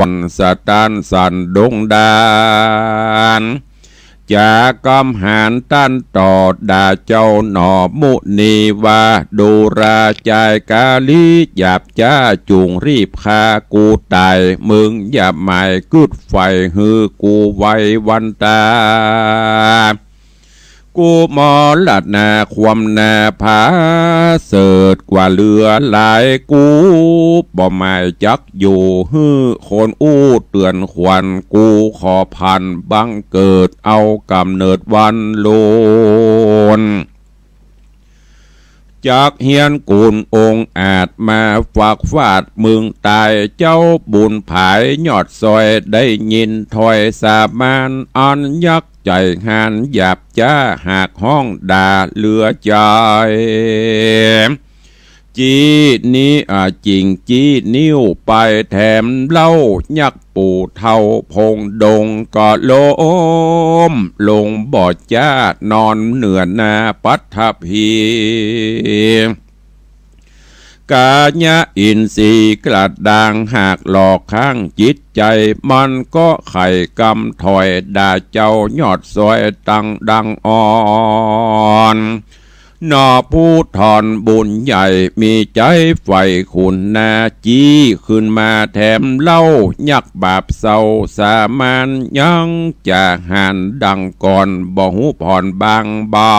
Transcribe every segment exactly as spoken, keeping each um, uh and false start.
อนสะต้านสันดงดาน จากกำหานต้านต่อด่าเจ้าหน่อมุนีว่า ดูราจายกาลีหยาบจ้า จุ่งรีบฆ่ากูต๋าย มึงอย่าหมายกึ๊ดใฝ่หื้อกูไว้วันต๋า กูมรณาความนาผาเสริฐกว่าเหลือหลาย กูบ่หมายจักอยู่หื้อคนอู้เตือนขวัญ กูขอผันบังเกิดเอาก๋ำเนิดวันโลน จักเฮียนกุนองอาจมาฝักฟาดมึงต๋าย เจ้าบุญผายยอดซอยได้ยินถ้อยสามาน อันยักษ์ใจ๋หาญหยาบจ้าหากฮ้องด่าเหลือใจ๋ จี้นี้ อ่า จิ่งจี้นิ้วไปแถมเล่า ยักษ์ปู่เฒ่าพงดงก็ล้มลงบ่จ้านอนเหนือหน้าปัฐภี กายะอินทรีย์กระด้างหากหลอกข้างจิตใจ๋ มันก็ไขกำถอยด่าเจ้ายอดซอยตังดังอ่อน หน่อผู้ถอนบุญใหญ่มีใจ๋ใฝ่ขุนนา จี้ขึ้นมาแถมเล่า ยักษ์บาปเศร้าสามานยังจะหาญดังก่อน บ่ฮู้ผ่อนบางเบา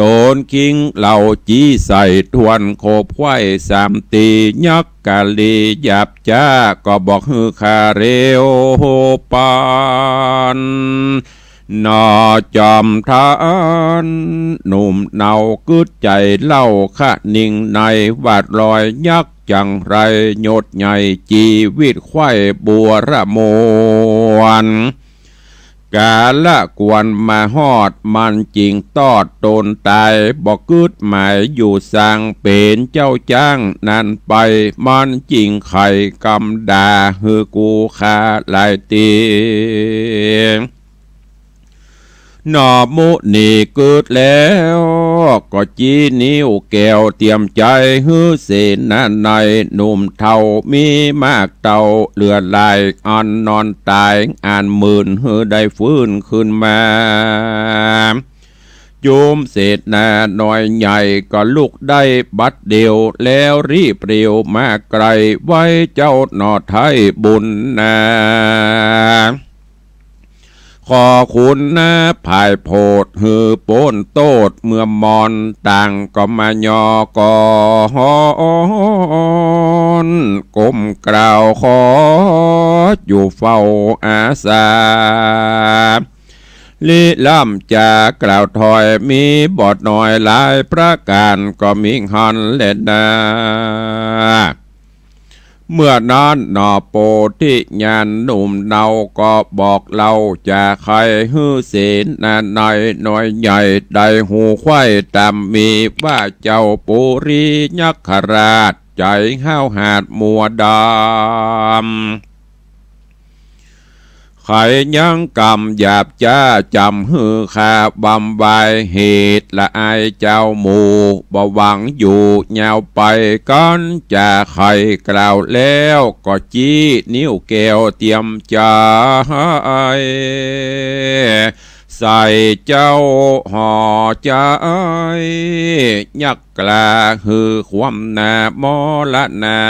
ต๋นคิงเหล่าจี้ใส่ถ้วนโคบไขว้สามตี ยักษ์กาลีหยาบจ้าก็บอกหื้อฆ่าเร็วปัน หน่อจอมทานหนุ่มเนา กึ๊ดใจ๋เล่าคะนิ่งใน หวาดลอยยักษ์จังไร ยศใหญ่จีวิตไขว้บัวระมวล กาละกวนมาฮอด มันจิ่งตอดต๋นต๋าย บ่กึ๊ดหมายอยู่สางเป๋นเจ้าจ้างนั้นไป มันจิ่งไขกำด่าหื้อกูฆ่าหลายตี หน่อมุนีกึ๊ดแล้ว ก็จี้นิ้วแก้วเตรียมใจ๋หื้อเสนานัย หนุ่มเฒ่ามีมากเต้าเหลือหลาย อันนอนต๋ายอันหมื่นหื้อได้ฟื้นขึ้นมา จุมเสนาน้อยใหญ่ก็ลุกได้บัดเดียว แล้วรีบเร็วมาไกล ไหว้เจ้าหน่อไท้บุญนา ขอคุณนาผายโผดหื้อป๊นโต้ษเมื่อมอน ต่างก็มายอกอนก้มกราบขออยู่เฝ้าอาสา ลี้ล้ำจากล่าวถ้อยมีบ่น้อยหลายประก๋าน ก็มีหั้นแลนา เมื่อนั้นหน่อโปธิญาณหนุ่มเนาก็บอกเล่า จะไขหื้อเสนานัยน้อยใหญ่ได้ฮู้ไขว้ต๋ามมี ว่าเจ้าปุริยักขราชใจ๋ห้าวหาญมัวดำ ไขยังกำหยาบจ้าจ๋ำหื้อข้าบำวาย เหตุละอายเจ้าหมู่ บ่หวังอยู่ยาวไป กั๋นจะไขกล่าวแล้ว ก็จี้นิ้วแก้วเตรียมใจ๋ ใส่เจ้าหน่อไท้ ยักษ์กล้าหื้อความหน้ามรณา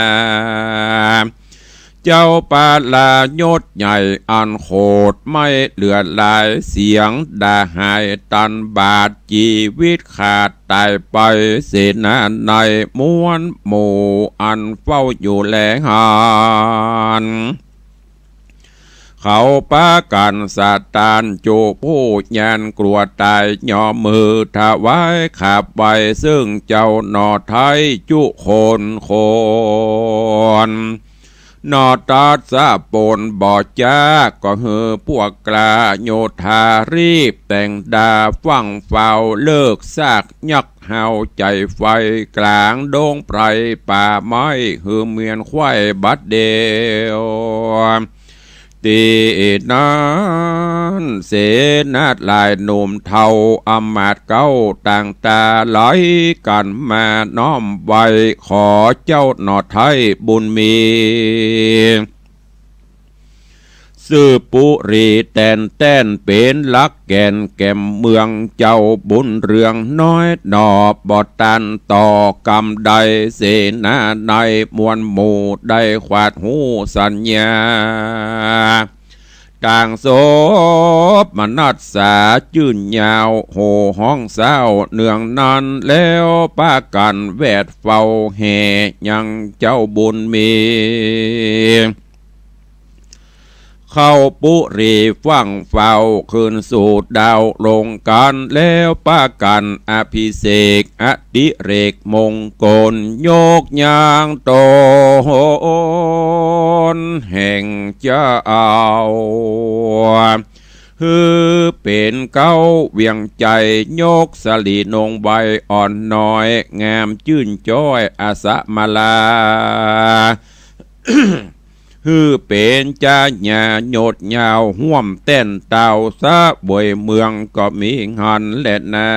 เจ้าปลายศใหญ่อันโขดไม่เหลือหลาย เสียงด่าหายตันบาด จีวิตขาดต๋ายไป เสนานัยมวลหมู่อันเฝ้าอยู่แลหัน เขาปากั๋นสะต้านจุผู้ยานกลัวต๋าย ยอมมือถวายขับไหว้ ซึ่งเจ้าหน่อไท้จุคนคน หน่อตัสสะปนบ่จ๊า ก็หื้อพวกกล้าโยธารีบแต่งดา ฟั่งเฝ้าเลิกซากยักษ์ เฮาใจ๋ไฟกลางดงไพรป่าไม้ หื้อเมียนไขว้บัดเดียว ตี้นั้น เสนาหลายหนุ่มเฒ่าอำมาตย์เก๊าต่างต๋าไหลกั๋นมาน้อมไหว้ ขอเจ้าหน่อไท้บุญมี ซื่อปุรีแต๋นแต้นเป๋นหลักแก่นแก่มเมือง เจ้าบุญเรืองน้อยหน่อบ่ตันต่อกำใด เสนาในมวลหมู่ได้ขวาดฮู้สัญญา ต่างโสมนัสสาจื้นยาว โห่ฮ้องเศร้าเนืองนั้น แล้วปากั๋นแวดเฝ้าแห่ยังเจ้าบุญมี เข้าปุรีฟั่งเฝ้าคืนสู่ดาวลงกั๋น แล้วปากั๋นอภิเษกอดิเรกมงคล ยกย่างต๋นแห่งเจ้า หื้อเป๋นเก๊าเวียงใจ๋ ยกสะหลีนงใบอ่อนน้อย งามจื้นจ้อยอสมาลา หื้อเป๋นจาญาโยดยาว ฮ่วมแต้นเต้าสะบวยเมืองก็มีหั้นแลนา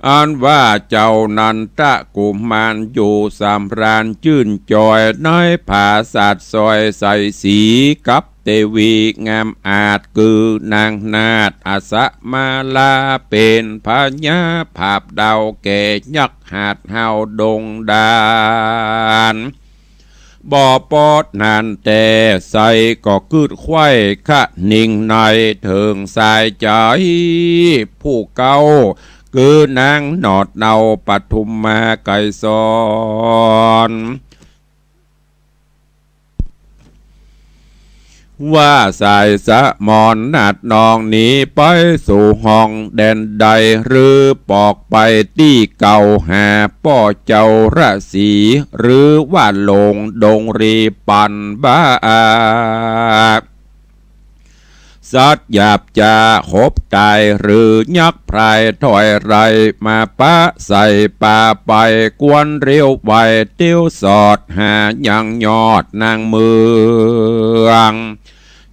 อันว่าเจ้านันทกุมารอยู่สำราญจื้นจ้อย ในผาสาทซอยใสสีกับเตวีงามอาจ คือนางนาฏอสมาลา เป๋นพญาผาบดาวแก่ยักษ์หาดฮาวดงดาน บ่ปอดนานแต่ใสก็กึ๊ดไขว้คะนิงใน เถิงสายใจ๋ผู้เก๊า คือนางหนอดเนาปทุมมาไกรสร ว่าสายสะหมอนนาฏน้องหนีไปสู่ห้องแดนใด หรือปอกไปตี้เก่าหาป้อเจ้าราศี หรือว่าหลงดงรีปันบ้า สัตว์หยาบจะหบต๋าย หรือยักษ์พรายถอยไร มาปะใส่ป่าไป ควรเร็วไวเตียวสอดหายังยอดนางเมือง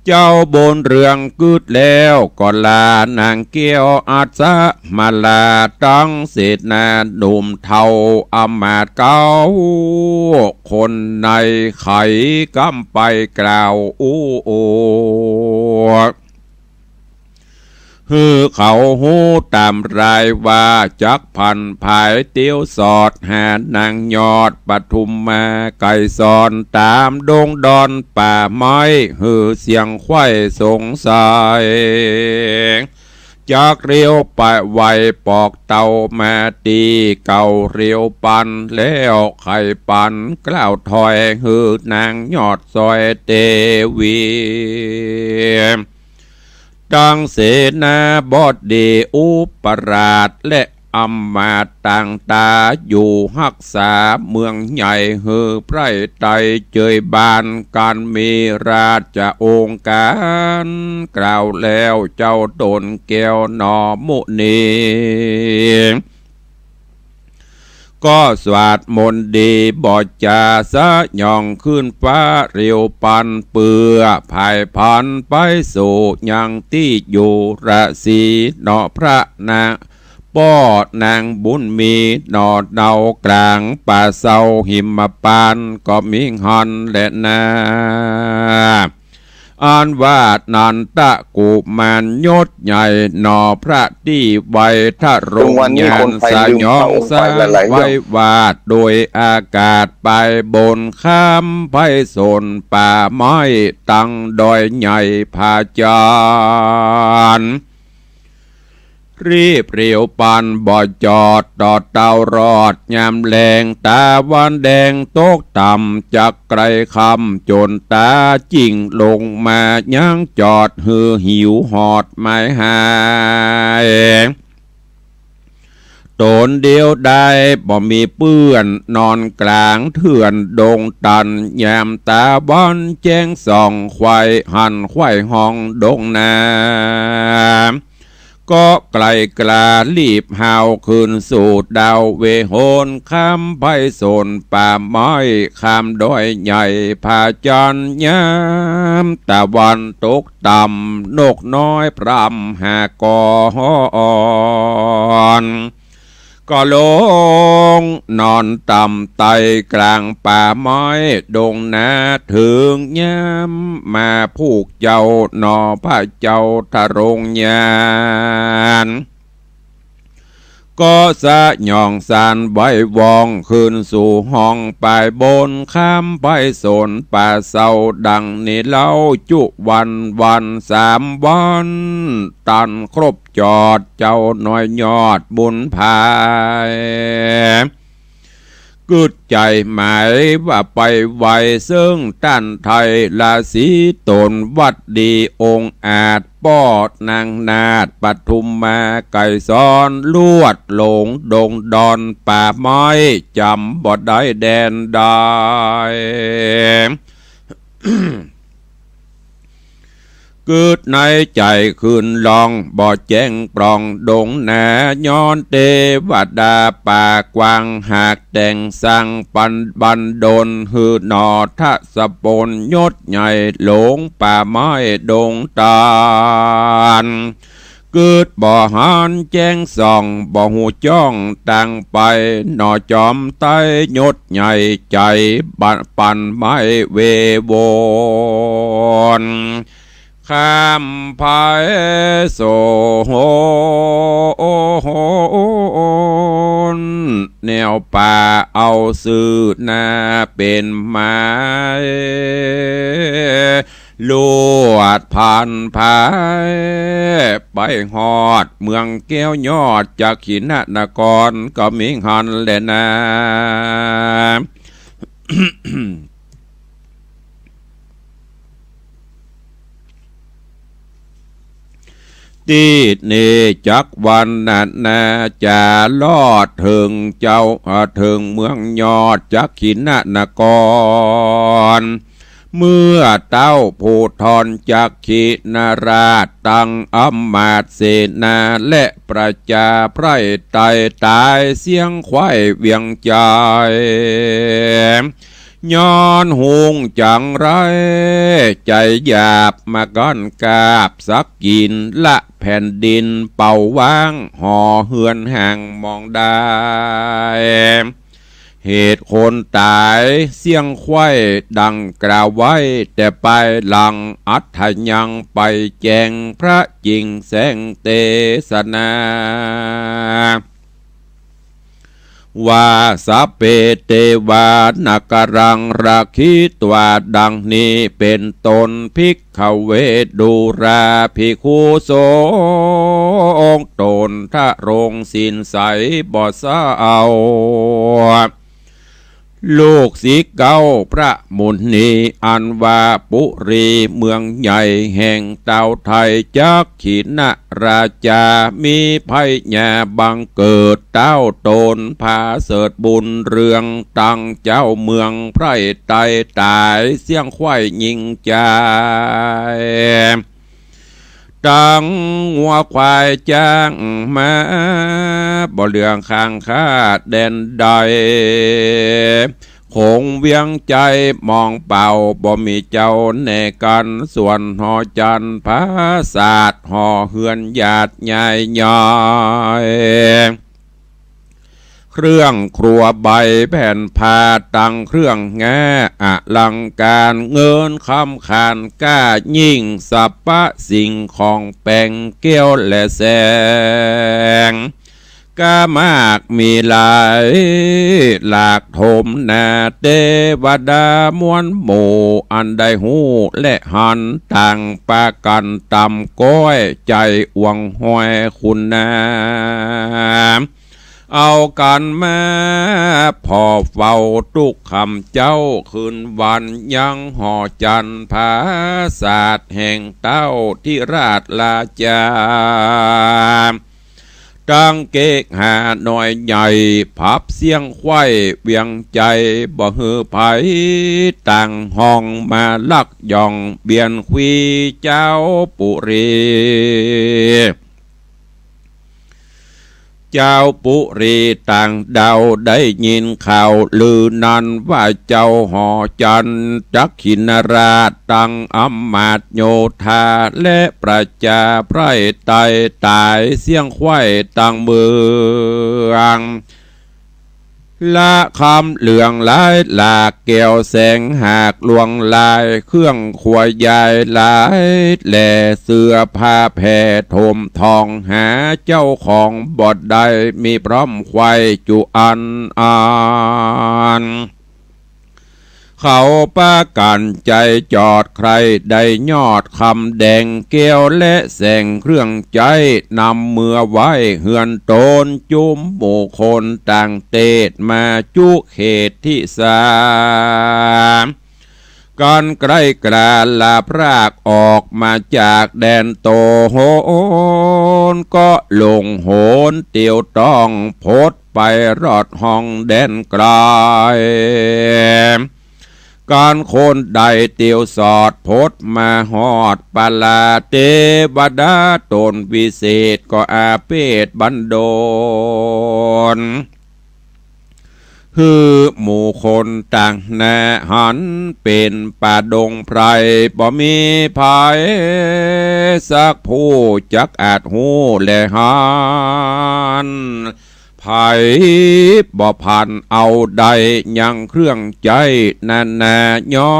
เจ้าบุญเรืองกึ๊ดแล้วก็ลานางแก้วอสมาลา ตังเสนาหนุ่มเฒ่าอำมาตย์เก๊า คนในไขกำไปกล่าวอู้ หื้อเขาฮู้ต๋ามรายว่า จักผันผายเตียวสอดหานางยอดปทุมมาไกรสร ต๋ามดงดอนป่าไม้ หื้อเสียงไขว้สงสัย จักเร็วไปไวปอกเต้ามาตี้เก่าเร็วปัน แล้วไขปันกล่าวถอย หื้อนางยอดซอยเตวี ตังเสนาบดีอุปราชและอำมาตย์ต่างต๋า อยู่ฮักษาเมืองใหญ่ หื้อไพร่ไตเจยบาน ก๋านมีราชองค์ก๋าน กล่าวแล้วเจ้าต๋นแก้วหนอมุนี ก็สวดมนต์ดีบ่จาสยองขึ้นฟ้าเร็วปัน เปื้อผายผันไปสู่ยังตี้อยู่ราศี หนอพระนางป้อนางบุญมี หนอเนาก๋างป่าเซาหิมปานก็มีหั้นแลนา อันว่านันทกุมารยศใหญ่หนอพระตี้ไวทรงญาณสยองสร้างไว้ว่า โดยอากาศไปบนคำไพศาลป่าไม้ตังดอยใหญ่ผาจาน รีบเร็วปันบ่จอด ต่อเต้ารอดยามแลง ตะวันแดงตกต่ำ จักใกล้ค่ำ จ๋นต๋าจิ่งลงมายังจอด หื้อหิวหอดหมายหาย ต๋นเดียวดายบ่มีเปื้อน นอนก๋างเถื่อนดงตัน ยามตะวันแจ้งส่อง ไขว่หันไขว่ห้องดงนา ค ก็ไกล่กล้ารีบฮาวขึ้นสู่ดาวเวหน ข้ามไพศาลป่าไม้ ข้ามดอยใหญ่ผาจันทร์ยามตะวันตกต่ำ นกน้อยพร่ำหากอฮอน ก็ลงนอนต่ำใต้กลางป่าไม้ดงนา เถิงยามมาผูกเจ้าหน่อพระเจ้าทรงยาน ก็สยองสานไหว้วองขึ้นสู่ห้องปายบน ข้ามไพศาลป่าเศร้าดังนี้เล่า จุวันวันสามวัน ตันครบ จอดเจ้าน้อยยอดบุญภาย กึ๊ดใจ๋หมายว่าไปไหว้เซิ่งต้านไทยราศีตน วัดดีองอาจป้อนางนาฏปทุมมาไกรสอน ลวดหลงดงดอนป่าไม้ จ๋ำบ่ได้แดนใด กึ๊ดในใจ๋ขึ้นลองบ่แจ้งปล่องดงนา ย้อนเตวดาป่ากว้างหากแต่งสร้างปันบันดล หื้อหน่อทศพลยศใหญ่หลงป่าไม้ดงตาล กึ๊ดบ่หันแจ้งส่องบ่ฮู้จ้องตางไป หน่อจอมไตยศใหญ่ใจ๋บันปันไม้เววร ข้ามไพศาลแนวป่าเอาซื่อหน้าเป๋นหมาย ลวดผ่านผายไปฮอดเมืองแก้วยอดจักขินนคร ก็มีหั้นแลนา ตี้นี้จักวันนานาจะลอดเถิงเจ้า เอ่อ เถิงเมืองยอดจักขินนคร เมื่อเต้าผู้ทอนจักขินราช ตังอำมาตย์เสนาและประจาไพร่ไตต๋ายเสี้ยงไขว้เวียงใจ๋ ย้อนฮุงจั๋งไร ใจ๋หยาบมาก้อนกาบสักกิ๋น ละแผ่นดินเป่าว้าง หอเฮือนห่างมองได้ เหตุคนต๋ายเสี้ยงไขว้ดังกล่าวไว้ แต่ปายหลังอัธยังไปแจ้งพระจิ่งแสงเตสนา ว่า สัพเพ เตวา นครัง รักขิตวา ดังนี้เป๋นต้น ภิกขเว ดูราภิกขุสงฆ์ ตนทรงศีลใสบ่เศร้า ลูกศิษย์เก้าพระมุนี อันว่าปุรีเมืองใหญ่แห่งเต้าไทยจักขินราชา มีพญาบังเกิดเต้าต๋นผาเสริฐบุญเรือง ตังเจ้าเมืองไพร่ไตต๋ายเสี้ยงไขว้ยิ่งใจ๋ ตังงัวควายจ๊างม้า บ่เหลือข้างคาแดนใด ขงเวียงใจ๋มองเปล่าบ่มีเจ้าแน่กั๋น ส่วนหอจันทร์ผาสาทหอเฮือนญาติใหญ่ใหญ่ เครื่องครัวใบแผ่นผ้าตังเครื่องแงะอลังก๋าน เงินคำขานก้ายิ่ง สรรพสิ่งของแป๋งแก้วและแสง ก้ามากมีหลาย หลากถมนา เตวดามวลหมู่ อันได้ฮู้และหันต่างปากั๋นต๋ามก้อย ใจ๋อ่วงหอยคุณนา เอากั๋นมาผ่อเฝ้าตุ๊กค่ำเจ๊าคืนวัน ยังหอจันทร์ผาสาทแห่งเต้าธิราชราชา ตังเกกหาน้อยใหญ่ ผับเสี้ยงไขว้เวียงใจ๋ บ่หื้อใผต่างห้องมาลักย่องเบียดขี้เจ้าปุรี จาวปุรีต่างดาวได้ยินข่าวลือนั้นว่าเจ้าหอจันทร์จักขินราชตังอำมาตย์โยธาและประจาไพร่ไตร่ต๋ายเสี้ยงไขว้ตังเมือง ละคำเหลืองหลายหลากแก้วแสงหากลวงลายเครื่องครัวยายหลายแหล่เสื้อผ้าแผ่ถมทองหาเจ้าของบ่ได้มีพร้อมไขว้จุอันอัน เขาปะกั๋นใจ๋จอดใคร่ได้ยอดคำแดงแก้วและแสงเครื่องใจ๊นำเมือไหว้เฮือนต๋นจุมหมู่คนต่างเตศมาจุเขตทิสา กั๋นใก้กล้าลาพรากออกมาจากแดนโตโหน ก็ลงโหนเตียวต้องพดไปรอดห้องแดนไกล กั๋นคนได้เตียวสอดพดมาฮอดปาลาเตวดาต๋นวิเศษก็อาเพศบันดล หื้อหมู่คนต่างหน้าหันเป๋นป่าดงไพร บ่มีใผสักผู้จักอาจฮู้และหัน ใผบ่พันเอาได้ยังเครื่องใจ๊นานา ย้อ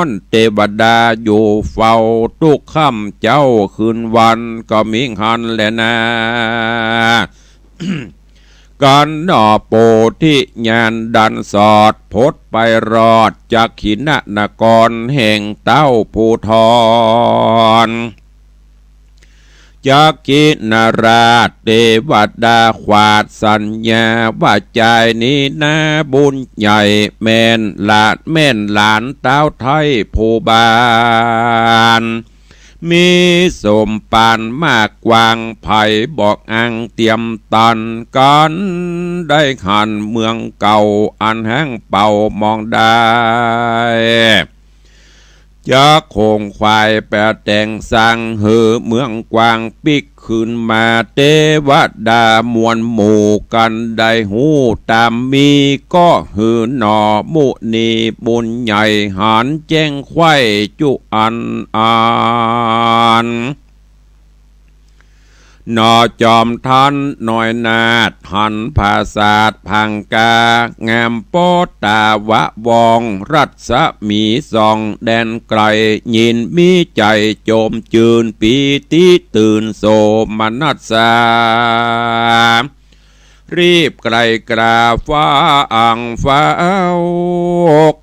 นเตวดาอยู่เฝ้าทุกค่ำเจ๊าคืนวันก็มิหันแลนา กั๋นหน่อโพธิญาณดันสอดพดไปรอดจักขินนครแห่งเต้าภูธร จักขินราชเตวดาขวาดสัญญาว่าจายนี้นาบุญใหญ่แม่นหลาน แม่นหลานต้าวไทยภูบาล มีสมปานมากกว้าง ใผบ่อั้งเตียมตัน กั๋นได้หันเมืองเก่าอันแห้งเป่ามองได้ จักโขงขวายแป๋แต่งสร้างหื้อเมืองกว้างปิ๊กคืนมา เตวดามวลหมู่กั๋นได้ฮู้ต๋ามมี ก็หื้อหน่อมุนีบุญใหญ่หันแจ้งไขว้จุอันอัน หน่อจอมทันน้อยนาถหันผาสาทผางกา งามปอต๋าวะวอง รัศมีส่องแดนไกล ยินมีใจ๋โจมจืนปีติตื่นโสมนัสสา รีบไกลกล้าฟ้าอ่างฟ้าเอา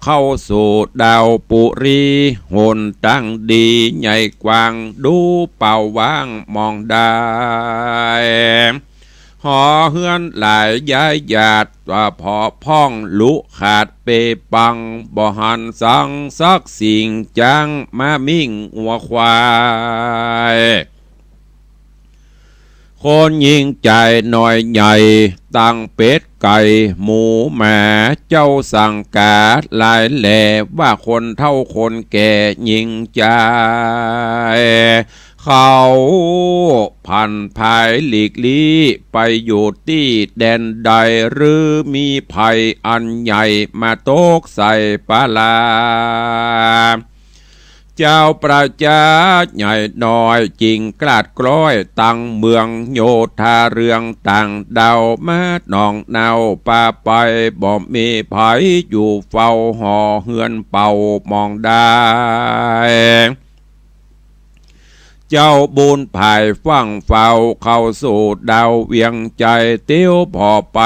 เข้าสู่ดาวปุรี หนตางดีใหญ่กว้าง ดูเปล่าว่างมองได้ หอเฮือนหลายย้ายหยาดว่าผ่อพ่องลุขาดเปปัง บ่หันสังสักสิ่งจางมามิ่งงัวควาย คนยิงใจ๋น้อยใหญ่ ตังเป็ดไก่หมูหมา เจ้าสังกาหลายแหล่ ว่าคนเฒ่าคนแก่ยิงใจ๋ เขาผันผายหลีกลี้ไปอยู่ตี้แดนใด หรือมีภัยอันใหญ่มาตกใส่ปาลา เจ้าประจาใหญ่น้อยจึงกลาดกล้อยตังเมืองโยธาเรืองต่างดาวมาหนองเนาปาไป บ่มีใผอยู่เฝ้าหอเฮือนเป่ามองได้ เจ้าบุญผายฟั่งเฝ้าเข้าสู่ดาวเวียงใจ๋ เตียวผ่อไป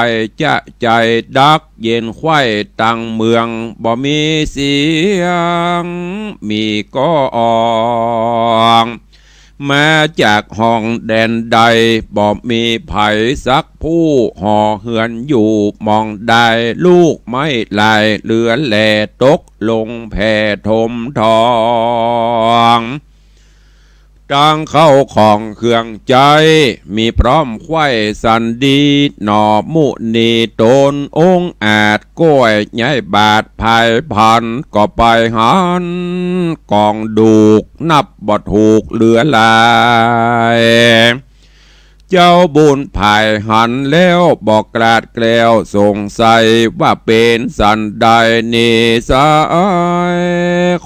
จะใจ๋ดักเย็นไขว้ตังเมือง บ่มีเสียงมีก็ออง มาจากห้องแดนใด บ่มีใผสักผู้หอเฮือนอยู่มองได้ ลูกไม้หลายเหลือแหล่ตกลงแผ่ถมทอง ตังเข้าของเครื่องใจ๊มีพร้อมไขว้สันดี หน่อมุนีต๋นองอาจก้อยใหญ่บาดผายผัน ก็ไปหันกองดูกนับบ่ถูกเหลือหลาย เจ้าบุญผายหันแล้วบ่กลาดแกล้วสงสัยว่าเป๋นสันใดนิสัย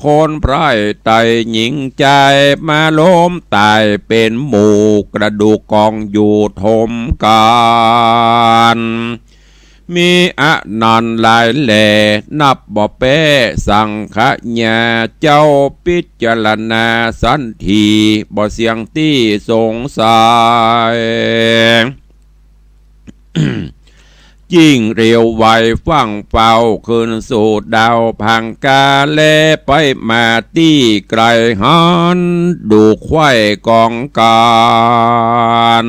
คนพร้ายใต้หญิงจายมาล้มต๋ายเป๋นหมู่กระดูกกองอยู่ถมกั๋น มีอันนั้นหลายแหล่นับบ่แป๊สังขยา เจ้าพิจารณาสันทีบ่เสี้ยงตี้สงสัย ยิ่งเร็วไวฟั่งเฝ้าขึ้นสู่ดาวพังกา แลไปมาตี้ไกลหัน ดูไขว้กองกั๋น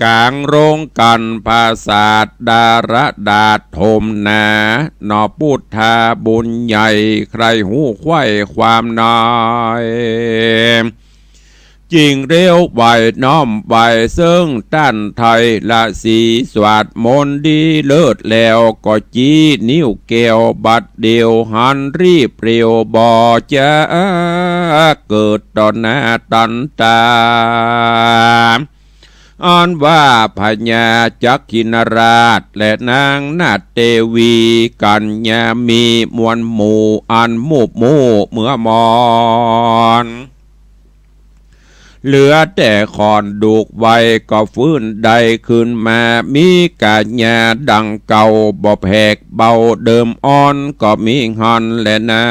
ก๋างโรงกั๋นผาสาทดาระดาษถมหนา หนอปุทธาบุญใหญ่ใคร่ฮู้ไขว้ความใน จึงเร็วไวน้อมไหว้เซิ่งต้านไทยละสีสวดมนต์ดีเลิศแล้วก็จี้นิ้วแก้วบัดเดียวหันรีบเร็วบ่จักเกิดต่อหน้าตันต๋า อันว่าพญาจักขินราชและนางนาฏเตวีกัญญามีมวลหมู่อันมูบมู่เมื่อมอน เหลือแต่ขอนดูกไว้ก็ฟื้นได้คืนมา มีกายาดังเก่าบ่แผกเบาเดิมอ่อนก็มีหั้นแลนา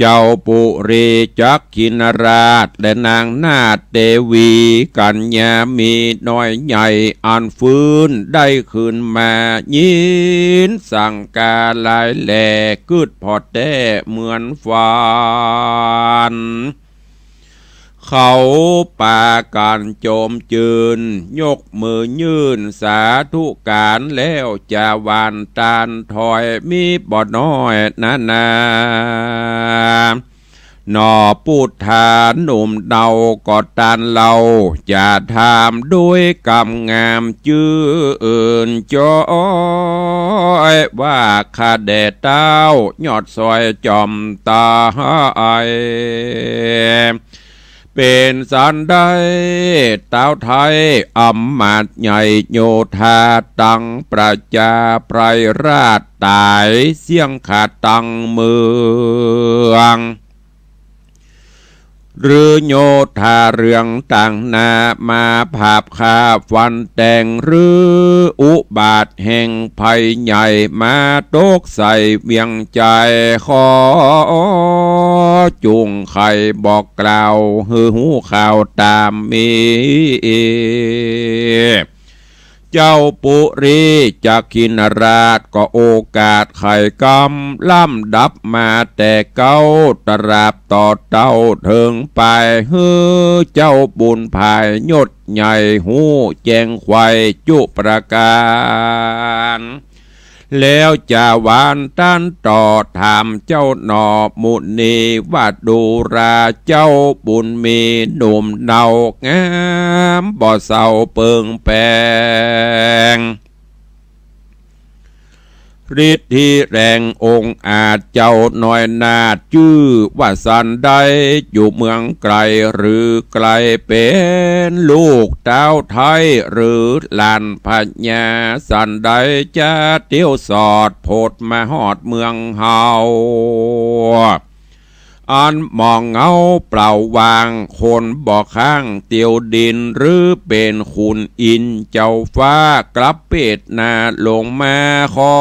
เจ้าปุรีจักขินราชและนางนาฏเตวีกัญญามีน้อยใหญ่อันฟื้นได้คืนมา ยินสังกาหลายแหล่กึ๊ดผ่อแต๊เหมือนฝัน เขาปากั๋นโจมจืน ยกมือยื่นสาธุก๋านแล้วจาหวานตานถอยมีบ่น้อยนานา หนอปุทธาหนุ่มเนาก็ตานเล่า จะถามด้วยกำงามจื้นจ้อยว่าข้าแด่เต้ายอดซอยจอมต๋าย เป๋นสันใดเต้าไทยอำมาตย์ใหญ่โยธาตังประจาไพรราชต๋ายเสี้ยงขาดตังเมือง หรือโยธาเรื่องต่างหน้ามาผาบฆ่าฟันแตง หรืออุบาทแห่งภัยใหญ่มาตกใส่เวียงใจ๋ ขอจุ่งไขบอกกล่าวหื้อฮู้ข่าวต๋ามมี เจ้าปุรีจักขินราชก็โอกาสไขกำลำดับมาแต่เก๊าตราบต่อเต้าเถิงปาย หื้อเจ้าบุญผายยศใหญ่ฮู้แจ้งไขว้จุประก๋าน แล้วจาหวานตานต่อถามเจ้าหนอมุนีว่าดูราเจ้าบุญมีหนุ่มเนางามบ่เศร้าเปิงแปง ฤทธิแรงองอาจเจ้าน้อยนาฏจื้อว่าสันใด อยู่เมืองไกลหรือไกล เป๋นลูกเต้าไทยหรือหลานพญา สันใดจะเตียวสอดผดมาฮอดเมืองเฮา อันมองเหงาเปล่าว่าง คนบ่ข้างเตียวดิน หรือเป๋นขุนอินทร์เจ้าฟ้ากลับเปดหน้าลงมา ขอ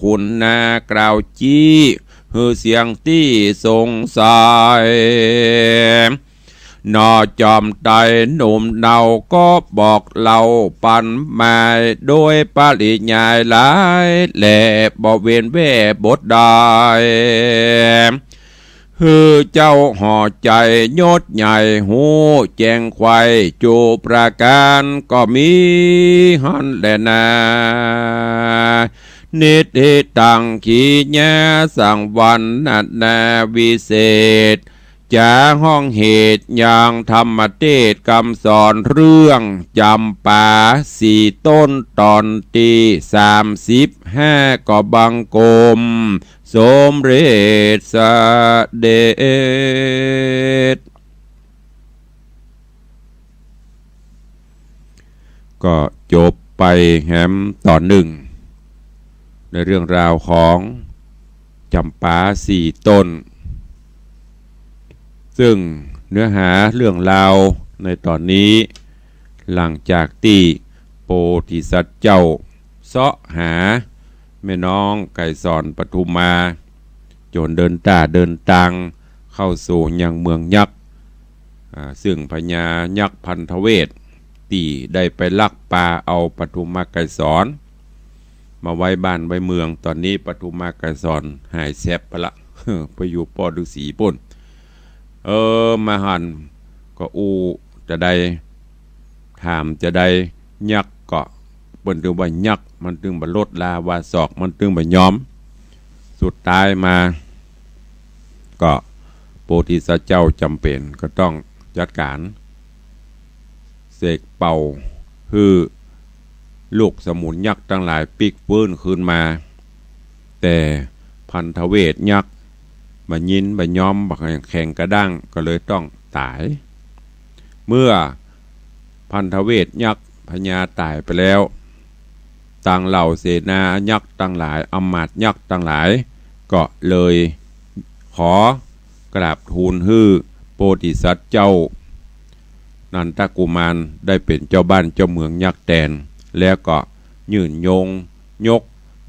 ขุนนากล่าวจี้ หื้อเสี้ยงตี้สงสัย หนอจอมไตรหนุ่มเนาก็บอกเล่าปันหมาย โดยปริยายหลายแหล่บ่เว้นแว่บทใด หื้อเจ้าห่อใจ๋ยศใหญ่ฮู้แจ้งไขว้จุประก๋านก็มีหั้นแลนา นิทธิตัง ขีญาสังวรรณนาวิเศษ จ๋าฮ้องเหตุอย่างธรรมเตสน์กำสอนเรื่องจ๋ำปาสี่ต้นต๋อนตี้สามสิบห้า ก็บังคมสมเร็จเสด็จ ก็จบไปแหมต๋อนนึ่ง ในเรื่องราวของจ๋ำปาสี่ต้น ซึ่งเนื้อหาเรื่องราวในต๋อนนี้ หลังจากตี้โพธิสัตว์เจ้าเซาะหาแม่น้องไกรสรปทุมมา จ๋นเดินต้าเดินตางเข้าสู่ยังเมืองยักษ์ อ่า ซึ่งพญายักษ์พันธเวชตี้ได้ไปลักปาเอาปทุมมาไกรสรมาไว้บ้านไว้เมือง ต๋อนนี้ปทุมมาไกรสรหายแซ็บไปละ ไปอยู่ป้อฤๅษีปู้น เออ มาหั้นก็อู้จะใด ถามจะใด ยักษ์ก็ เปิ้นตึงว่ายักษ์ มันตึงบ่ลดลาว่าศอก มันตึงบ่ยอม สุดท้ายมา ก็โพธิสัตว์เจ้าจ๋ำเป๋นก็ต้องจัดก๋าน เสกเป่าหื้อลูกสมุนยักษ์ตังหลายปิ๊กฟื้นคืนมา แต่พันธเวชยักษ์บ่ยินบ่ยอม บ่แข็งกระด้าง ก็เลยต้องต๋าย เมื่อพันธเวชยักษ์พญาต๋ายไปแล้ว ตังเหล่าเสนายักษ์ตังหลาย อำมาตย์ยักษ์ตังหลาย ก็เลยขอกราบทูลหื้อโพธิสัตว์เจ้านันทกุมารได้เป๋นเจ้าบ้านเจ้าเมืองยักษ์แตน แล้วก็ยื่นยงยก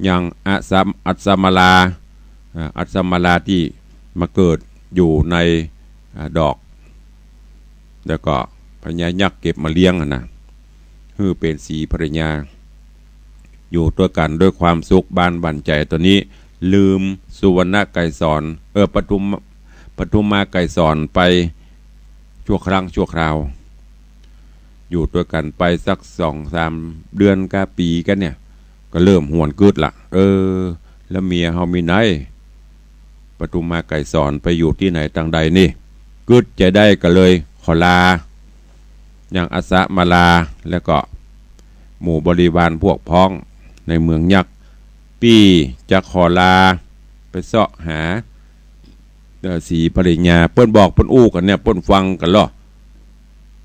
ยังอัสสม- อัสสมาลา อ่า อัสสมาลาตี้มาเกิดอยู่ใน อ่า ดอก แล้วก็พญายักษ์เก็บมาเลี้ยงอะนะ หื้อเป๋นศรีภรรยา อยู่ตวยกั๋นด้วยความสุขบานหวั่นใจ๋ ต๋อนนี้ลืมสุวรรณไกรสร เออ ปทุม- ปทุมมาไกรสรไปชั่วครั้งชั่วคราว อยู่ตวยกั๋นไปสักสองสามเดือนก้าปี๋กั๋นเนี่ย ก็เริ่มหวนกึ๊ดละ เออ แล้วเมียเฮามีไหน ปทุมมาไกรสรไปอยู่ตี้ไหนตางใดนี่ กึ๊ดจะใดก็เลยขอลา ยังอัสสมาลา แล้วก็หมู่บริวารพวกพ้องในเมืองยักษ์ ปี้จะขอลาไปเซาะหา เอ่อ ศรีภรรยา เปิ้นบอกเปิ้นอู้กั๋นเนี่ย เปิ้นฟังกั๋นลอ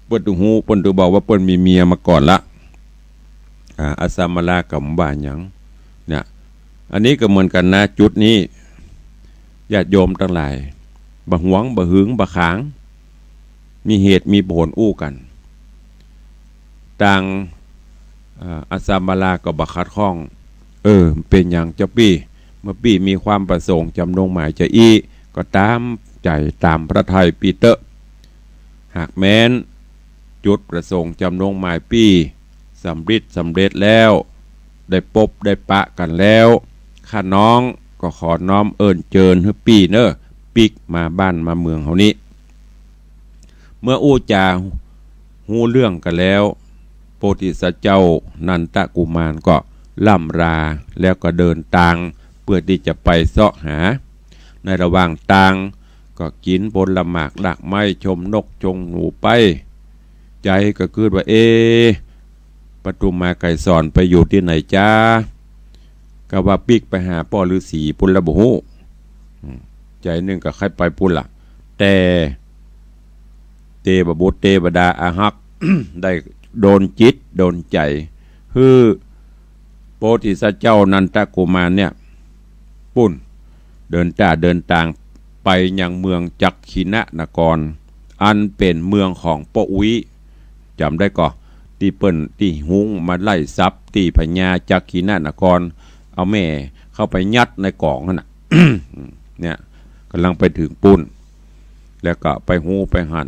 เปิ้นตึงฮู้ เปิ้นตึงบอกว่าเปิ้นมีเมียมาก่อนละ อ่า อัสสมาลาก็บ่ว่าหยัง เนี่ย อันนี้ก็เหมือนกั๋นนะ จุดนี้ ญาติโยมตังหลาย บ่หวง บ่หึง บ่ขาง มีเหตุมีผลอู้กั๋น ตาง เอ่อ อัสสมาลาก็บ่ขัดข้อง เออ เป๋นหยังเจ้าปี้ เมื่อปี้มีความประสงค์จ๋ำนงหมายจะอี้ ก็ต๋ามใจ๋ต๋ามพระทัยปี้เต๊อะ หากแม้นจุดประสงค์จ๋ำนงหมายปี้สำริดสำเร็จแล้ว ได้ปบได้ปะกั๋นแล้ว ข้าน้องก็ขอน้อมเอิ้นเจิญหื้อปี้เน่อ ปิ๊กมาบ้านมาเมืองเฮานี้ เมื่ออู้จ๋าฮู้เรื่องกั๋นแล้ว โพธิสัตว์เจ้านันทกุมารก็ร่ำลา แล้วก็เดินตางเปื้อตี้จะไปเซาะหา ในระหว่างตางก็กิ๋นผลหมากรากไม้ ชมนกชมหนูไป ใจ๋ก็กึ๊ดว่า เอ๊ะ ปทุมมาไกรสรไปอยู่ตี้ไหนจ๊ะ ก็ว่าปิ๊กไปหาป้อฤๅษีปู้นแล้วบ่ฮู้ อืม ใจ๋นึ่งก็ใค่ไปปู้นละ แต่ เตวบุตรเตวดาอาฮัก ได้ดลจิตดลใจ๋ หื้อโพธิสัตว์เจ้านันทกุมารเนี่ย ปู้น เดินต้าเดินตางไปยังเมืองจักขิณนคร อันเป๋นเมืองของป้ออุ๊ย จ๋ำได้ก่อ ตี้เปิ้น ตี้ฮุ้งมาไล่ทรัพย์ ตี้พญาจักขิณนคร เอาแม่เข้าไปยัดในก๋องหั้นน่ะ เนี่ย ก่ำลังไปเถิงปู้น แล้วก็ไปฮู้ไปหัน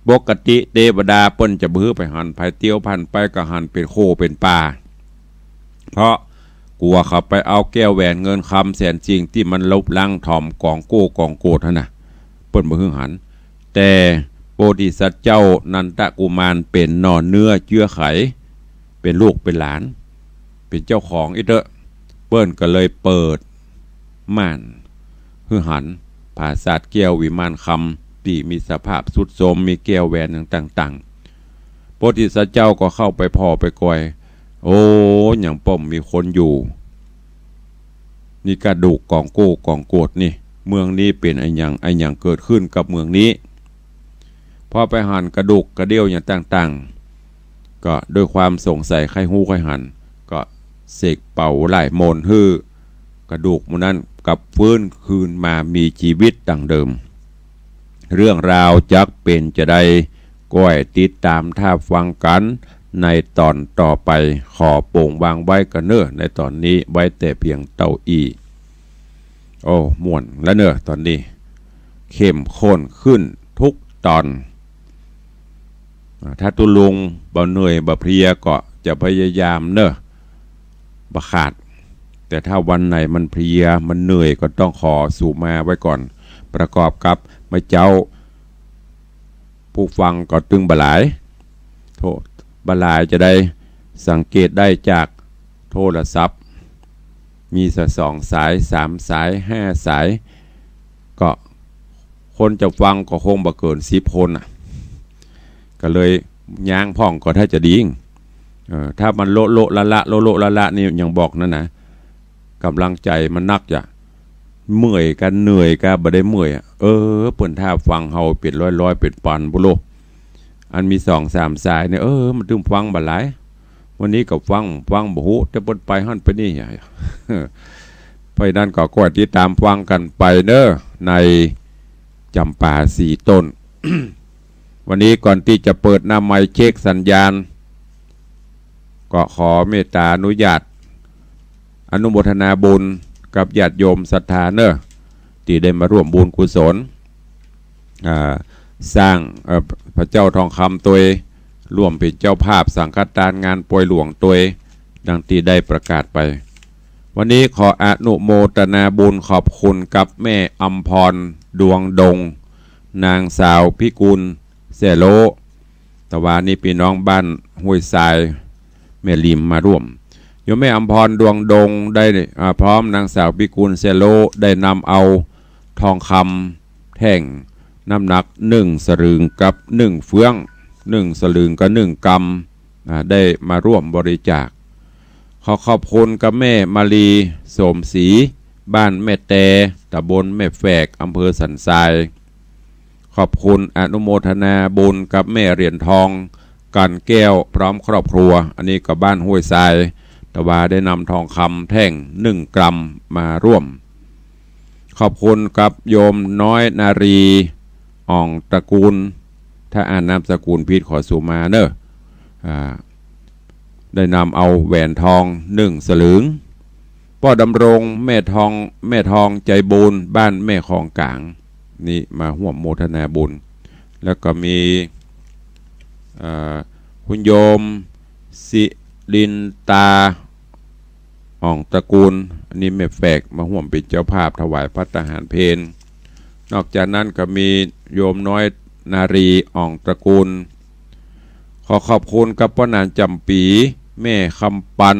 ปกติเตวดาเปิ้นจะบ่หื้อไปหัน ใผเตียวผ่านไปก็หันเป๋นโค่เป๋นป่า เพราะกั๋วเขาไปเอาแก้วแหวนเงินคำแสนสิ่งตี้มันลบล้างถ่อมก๋องโก้ก๋องโกดหั้นน่ะ เปิ้นบ่หื้อหัน แต่โพธิสัตว์เจ้านันทกุมารเป๋นหน่อเนื้อเจื้อไข เป๋นลูกเป๋นหลาน เป๋นเจ้าของอี้เต๊อะ เปิ้นก็เลยเปิดม่านหื้อหัน ผาสาทแก้ววิมานคำ ตี้มีสภาพทรุดโทรม มีแก้วแหวนอย่างต่างๆ โพธิสัตว์เจ้าก็เข้าไปผ่อไปกอย โอ้ ยังป้อมมีคนอยู่ นี่กระดูกก๋องโก้ก๋องโกดนี่ เมืองนี้เป๋นอะหยัง อะหยังเกิดขึ้นกับเมืองนี้ พอไปหันกระดูกกระเดี้ยวอย่างต่าง ก็ด้วยความสงสัยใค่ฮู้ใค่หัน ก็เสกเป่าไล่มนต์หื้อ กระดูกหมู่นั้นกลับฟื้นคืนมามีจีวิตดังเดิม เรื่องราวจักเป๋นจาใด ก้อยติดต๋ามถ้าฟังกั๋นในต๋อนต่อไป ขอโป่งวางไว้ก่อนเน่อ ในต๋อนนี้ไว้แต่เพียงเต้าอี้ โอ้ ม่วนแล้วเน่อ ต๋อนนี้เข้มข้นขึ้นทุกต๋อน อ่า ถ้าตุ๊ลุงบ่เหนื่อยบ่เพลียก็จะพยายามเน่อ บ่ขาด แต่ถ้าวันไหนมันเพลียมันเหนื่อยก็ต้องขอสูมาไว้ก่อน ประกอบกับเมื่อเจ๊า ผู้ฟังก็ตึงบ่หลาย โทร บ่หลายจาใด สังเกตได้จากโทรศัพท์ มีสักสองสาย สามสาย ห้าสาย ก็คนจะฟังก็คงบ่เกินสิบคนน่ะ ก็เลยย้างพ่องก็ถ้าจะดี เออ ถ้ามันโละโละละละ โละโละละละนี่ยังบอกนั่นนะ ก๋ำลังใจ๋มันนักจ้ะ เมื่อยกั๋นเหนื่อยกั๋นบ่ได้เมื่อยอะ เออ เปิ้นถ้าฟังเฮาเป๋นร้อยๆ เป๋นปันปุโล อันมีสองสามสายเนี่ย เออ มันตึงฟังบ่หลาย วันนี้ก็ฟัง ฟังบ่ฮู้ แต่เปิ้นไปหั้นไปนี่ เพราะฉะนั้นก็ก้อยติดต๋ามฟังกั๋นไปเน่อ ในจ๋ำปาสี่ต้น วันนี้ก่อนตี้จะเปิดหน้าไมค์เช็คสัญญาณ ก็ขอเมตต๋าอนุญาต อนุโมทนาบุญกับญาติโยมศรัทธาเน่อ ตี้ได้มาร่วมบุญกุศล อ่า สร้าง เอ่อ พระเจ้าทองคำตวย ร่วมเป๋นเจ้าภาพสังฆทานงานปอยหลวงตวย ดังตี้ได้ประกาศไป วันนี้ขออนุโมทนาบุญขอบคุณกับแม่อำพร ดวงดง นางสาวพิกุล แซ่โล ตะวานี้ปี้น้องบ้านห้วยทราย แม่ริมมาร่วม โยมแม่อำพร ดวงดง ได้ อ่า พร้อมนางสาวพิกุล แซ่โล ได้นำเอาทองคำแท่งน้ำหนักหนึ่งสลึงกับหนึ่งเฟือง หนึ่งสลึงกับหนึ่งกรัม อ่า ได้มาร่วมบริจาค ขอขอบคุณกับแม่มาลี โสมศรี บ้านแม่แต ตำบลแม่แฝก อำเภอสันทราย ขอบคุณอนุโมทนาบุญกับแม่เหรียญทอง กันแก้ว พร้อมครอบครัว อันนี้ก็บ้านห้วยทราย ตะวาได้นำทองคำแท่งหนึ่งกรัมมาร่วม ขอบคุณกับโยมน้อยนารี อ่องตระกูล ถ้าอ่านนามสกุลผิดขอสูมาเน่อ อ่า ได้นำเอาแหวนทองหนึ่งสลึง ป้อดำรง แม่ทอง แม่ทองใจบุญ บ้านแม่คลองกลาง นี่มาร่วมโมทนาบุญ แล้วก็มี เอ่อ คุณโยม สิรินตา อ่องตระกูล อันนี้แม่แฝกมาร่วมเป๋นเจ้าภาพถวายภัตตาหารเพล นอกจากนั้นก็มีโยมน้อยนารี อ่องตระกูล ขอขอบคุณกับป้อหนานจ๋ำปี๋ แม่คำปัน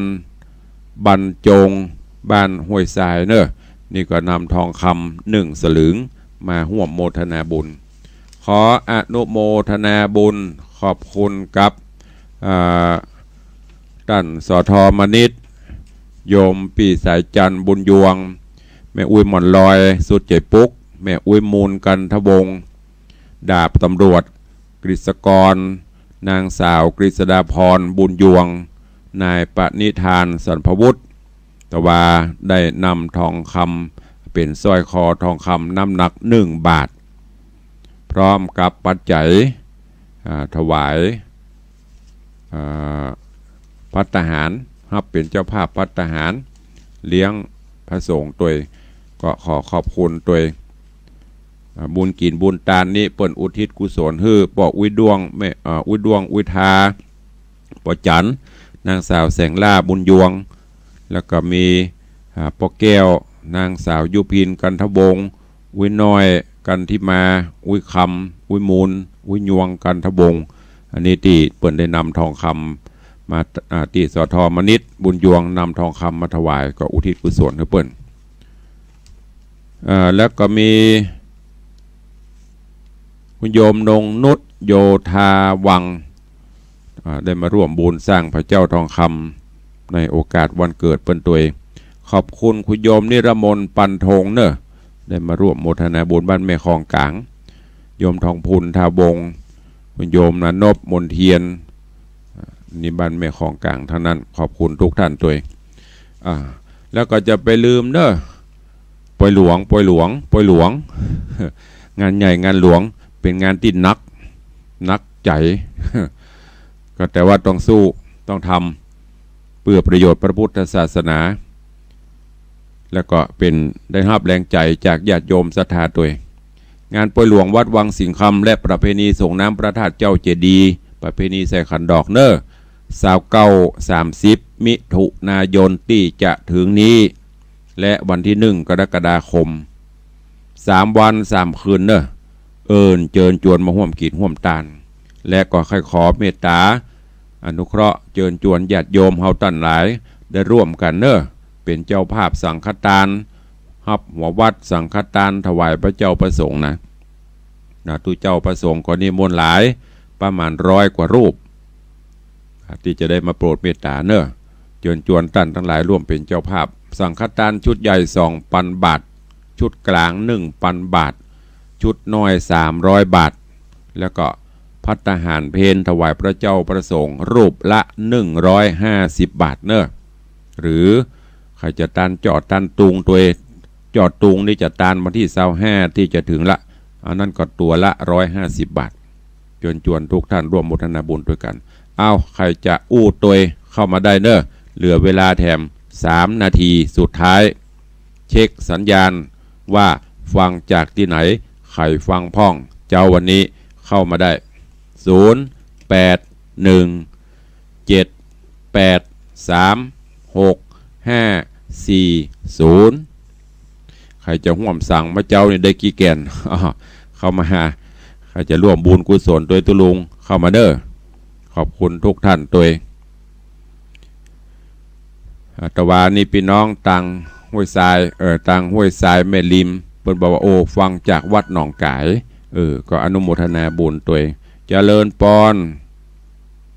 บรรจง บ้านห้วยทรายเน่อ นี่ก็นำทองคำหนึ่งสลึงมาร่วมโมทนาบุญ ขออนุโมทนาบุญขอบคุณกับ อ่า ต้าน สท มนิษฐ โยมปี้สายจันทร์ บุญยวง แม่อุ๊ยหม่อนลอย สุดใจ๋ปุ๊ก แม่อุ๊ยมูล กันทวงศ์ ดาบตำรวจ กฤษกร นางสาวกฤษดาพร บุญยวง นายปณิธาน สันพวุฒิ ตะวาได้นำทองคำเป๋นสร้อยคอทองคำน้ำหนักหนึ่งบาท พร้อมกับปัจจัย อ่า ถวาย อ่า ภัตตาหาร ฮับเป๋นเจ้าภาพภัตตาหาร เลี้ยงพระสงฆ์ตวย ก็ขอขอบคุณตวย อ่า บุญกิ๋นบุญตานนี้เปิ้นอุทิศกุศลหื้อป้ออุ๊ยด้วง แม่ อ่า อุ๊ยด้วง อุ๊ยทา ป้อจันทร์ นางสาวแสงล่า บุญยวง แล้วก็มี อ่า ป้อแก้ว นางสาวยุพิน กันทวงศ์ อุ๊ยน้อย กันทิมา อุ๊ยคำ อุ๊ยมูล อุ๊ยยวง กันทวงศ์ อันนี้ตี้เปิ้นได้นำทองคำมา อ่า ตี้ สท มนิษฐ บุญยวง นำทองคำมาถวาย ก็อุทิศกุศลหื้อเปิ้น อ่า แล้วก็มี คุณโยมนงนุช โยธาวัง อ่า ได้มาร่วมบุญสร้างพระเจ้าทองคำในโอกาสวันเกิดเปิ้นตวย ขอบคุณคุณโยมนิรมน ปันธงเน่อ ได้มาร่วมโมทนาบุญบ้านแม่คลองกลาง โยมทองพูน ทาวงศ์ คุณโยมนานพ มนเทียน อ่า นี่บ้านแม่ของกลางทั้งนั้น ขอบคุณทุกท่านตวย อ่า แล้วก็จะไปลืมเน้อ ปอยหลวง ปอยหลวง ปอยหลวง งานใหญ่งานหลวง เป๋นงานตี้หนัก หนักใจ๋ ก็แต่ว่าต้องสู้ ต้องทำ เปื้อประโยชน์พระพุทธศาสนา แล้วก็เป๋นได้ฮับแรงใจ๋จากญาติโยมศรัทธาตวย งานปอยหลวงวัดวังสิงห์คำ และประเพณีส่งน้ำพระธาตุเจ้าเจดีย์ ประเพณีใส่ขันดอกเน้อ ซาวเก้า สามสิบ มิถุนายนตี้จะเถิงนี้ และวันตี้หนึ่งกรกฎาคม สามวันสามคืนเน้อ เอิ้นเจิญจวนมาฮ่วมกิจฮ่วมตาน และก็ใค่ขอเมตต๋า อนุเคราะห์เจิญจวนญาติโยมเฮาต้านหลาย ได้ร่วมกั๋นเน้อ เป๋นเจ้าภาพสังฆตาน ฮับหัววัดสังฆตานถวายพระเจ้าพระสงฆ์นะ นะ ตุ๊เจ้าพระสงฆ์ก็นิมนต์หลาย ประมาณร้อยกว่ารูป ตี้จะได้มาโปรดเมตต๋าเน้อ เจิญจวนต้านตังหลายร่วมเป๋นเจ้าภาพ สังฆตานชุดใหญ่สองปันบาท ชุดก๋างหนึ่งปันบาท ชุดน้อยสามร้อยบาท แล้วก็ภัตตาหารเพลถวายพระเจ้าพระสงฆ์รูปละหนึ่งร้อยห้าสิบบาทเน้อ หรือใผจะตานจ้อตานตุงตวย จ้อตุงนี่จะตานวันตี้ซาวห้าตี้จะเถิงละ อันนั้นก็ตั๋วละร้อยห้าสิบบาท เจิญจวนทุกท่านร่วมโมทนาบุญตวยกั๋น เอ้า ใผจะอู้ตวยเข้ามาได้เน้อ เหลือเวลาแถมสามนาทีสุดท้าย เช็คสัญญาณว่าฟังจากตี้ไหน ใผฟังพ่อง เจ๊าวันนี้เข้ามาได้ ศูนย์ แปด หนึ่ง เจ็ด แปด สาม หก ห้า สี่ ศูนย์ ใผจะฮ่วมสั่งมาเจ๊านี่ได้กี่แก่น อ้อ เข้ามาหา ใผจะร่วมบุญกุศลตวยตุ๊ลุง เข้ามาเน้อ ขอบคุณทุกท่านตวย อ่า ตะวานี้ปี้น้องตางห้วยทราย เออ ตางห้วยทรายแม่ริม เปิ้นบอกว่า โอ้ ฟังจากวัดหนองก๋าย เออ ก็อนุโมทนาบุญตวย เจริญปอน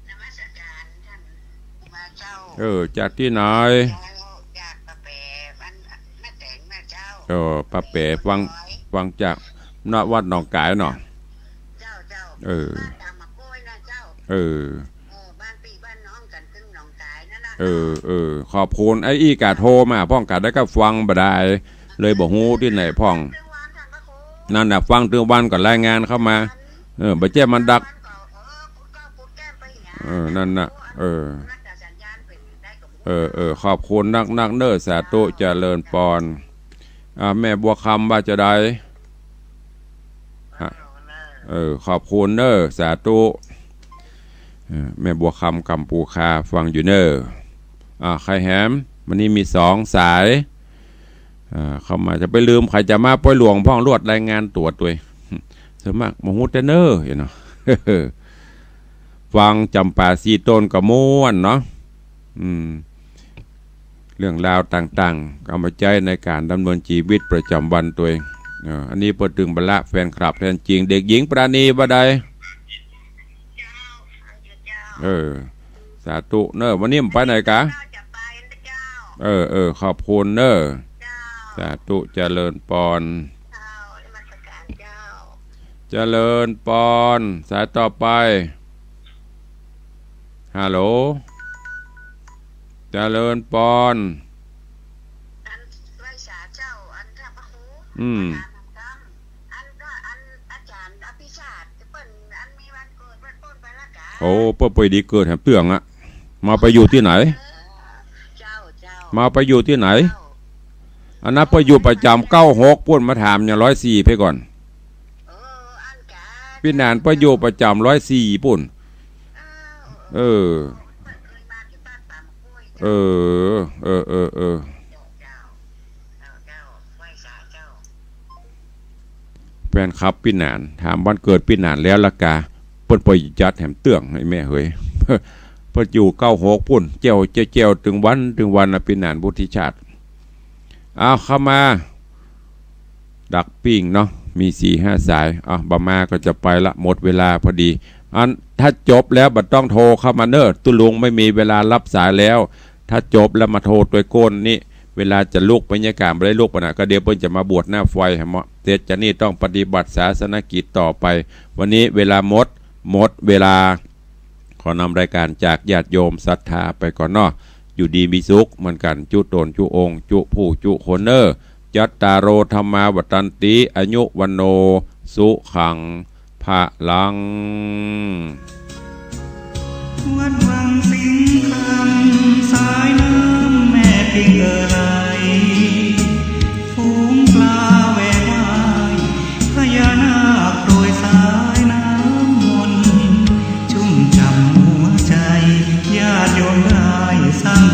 นมัสการท่านครูบาเจ้า เออ จากตี้ไหน เจ้า จากป่าแป๋ บ้านแม่แตงนะเจ้า เออ ป่าแป๋ ฟัง ฟังจาก ณ วัดหนองก๋ายเนาะ เจ้า เจ้า เออ บ้านตาหมากกล้วยนะเจ้า เออ เออ บ้านปี้บ้านน้องกั๋นตึงหนองก๋ายนั่นน่ะ เออ เออ ขอบคุณ ไอ้อี้กะโทรมาพ่องกะได้ก็ฟังบ่ดาย เลยบ่ฮู้ตี้ไหนพ่อง ตึงวันท่านพระครู นั่นน่ะ ฟังตึงวันก็รายงานเข้ามา เออ บ่แจ้มันดัก เออ นั่นน่ะ เออ เออ เออ ขอบคุณนักๆ เน้อ สาธุ เจริญปอน อ่า แม่บัวคำว่าจะใด ฮะ เออ ขอบคุณเน้อ สาธุ เออ แม่บัวคำกัมปูคาฟังอยู่เน้อ อ่า ใผแหม วันนี้มีสองสาย อ่า เข้ามา จะไปลืม ใผจะมาปอยหลวงพ่อง ลวดรายงานตั๋วตวย ส่วนมากบ่ฮู้แต่เน้อ เห็นเนาะ ฟังจ๋ำปาสีต้นก็ม่วนเนาะ อืม เรื่องราวต่างๆ ก็เอามาใจ๊ในก๋านดำเนินจีวิตประจ๋ำวันตวย เออ อันนี้เปิ้นตึงบ่ละแฟนคลับแทนจริง เด็กหญิงปราณีว่าใด เออ สาธุเน้อ วันนี้บ่ไปไหนกะ เออ เออ ขอบคุณเน้อ สาธุ เจริญปอน เจริญปอน สายต่อไป ฮัลโหล เจริญปอน อันไหว้สาเจ้า อันท่านพระครู อืม อันก็อันอาจ๋ารย์อภิชาติ เปิ้นอันมีวันเกิด เปิ้น เปิ้นไปละกา โอ้ เปิ้นไปดีเกิดแหมเตื้องอะ มาไปอยู่ตี้ไหน เออ เจ้า เจ้า มาไปอยู่ตี้ไหน เจ้า อันนั้นเปิ้นอยู่ประจ๋ำเก้าหก ปุ้น มาถามอย่างร้อยสี่ไปก่อน เออ อันกา ปี้หนานเปิ้นอยู่ประจ๋ำร้อยสี่ปุ้น เออ เออ เปิ้นเคยมาตี้บ้านป่าหมากกล้วย เออ เออ เออ เออ เจ้า เจ้า เจ้า เจ้า ไหว้สาเจ้า แฟนคลับปี้หนาน ถามวันเกิดปี้หนานแล้วละกา เปิ้นไปจัดแหมเตื้องไอ้แม่เหย เปิ้นอยู่เก้าหกปุ้น แจ้ว แจ้ว แจ้ว ตึงวัน ตึงวันนะ ปี้หนานวุฒิชาติ เอาเข้ามา ดักปิ้งเนาะ มีสี่ห้าสาย อ่ะ บ่มาก็จะไปละ หมดเวลาพอดี อัน ถ้าจบแล้วบ่ต้องโทรเข้ามาเน้อ ตุ๊ลุงไม่มีเวลารับสายแล้ว ถ้าจบแล้วมาโทรตวยโก้นนี่ เวลาจะลุกไปเนี่ย ก๋าบ่ได้ลุกไปนะ ก็เดี๋ยวเปิ้นจะมาบวชหน้าไฟแหมเนาะ เสร็จจากนี้ต้องปฏิบัติศาสนกิจต่อไป วันนี้เวลาหมด หมดเวลา ขอนำรายก๋านจากญาติโยมศรัทธาไปก่อนเนาะ อยู่ดีมีสุขเหมือนกั๋น จุ๊ต๋นจุ๊องค์ จุ๊ผู้จุ๊คนเน่อ จัตตาโร ธัมมา วัฑฒันติ อายุ วัณโณ สุขัง พลัง วัดวังสิงห์คำ สายน้ำแม่ปิงเอ่ย